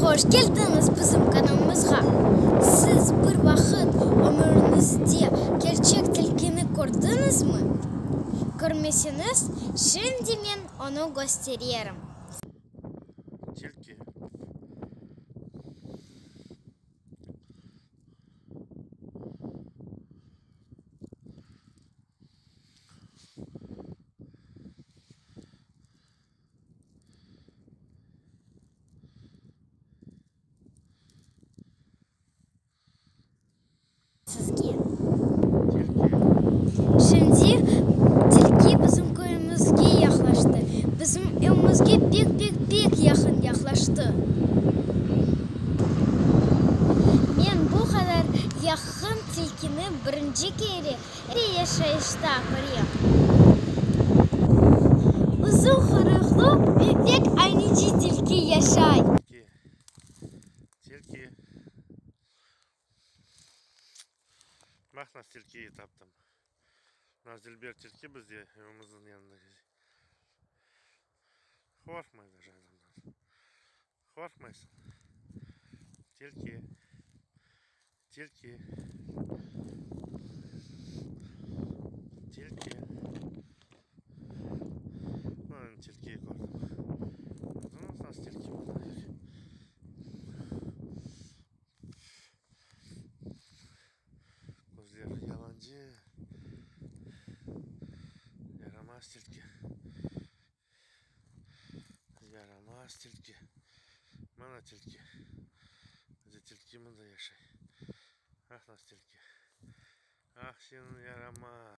Hoş keldiñiz bizim kanalımızğa! Siz bir vaqıt ömüriñizde kerçek tilkini kördiñizmi? Körmeseñiz, şimdi men onı köstererim. Tilki. Sizge. Şimdi tilki bizim köyümizge yaqlaştı. Bizim evimizge pek-pek-pek yaqın yaqlaştı. Men bu qadar yaqın tilkini birinci kere yaşayışta körem. Uzun quyruqlı ve pek ayneci tilki yaşay. Tilki, tilki. Baq nasıl tilkiyi taptım. Nasıl dülber tilki bizde evimizniñ yanında geze. Qorqmay daje adamdan. Qorqmaysıñ. Tilki, tilki. Tilki. Mına tilkiyi kördim. Kördiñiz nasıl tilki mında yürüy. Közleri yalancı. Yaramaz tilki. Yaramaz tilki. Mana tilki. Bize tilki mında yaşay. Ah, nasıl tilki. Ah, seniñ yaramaz.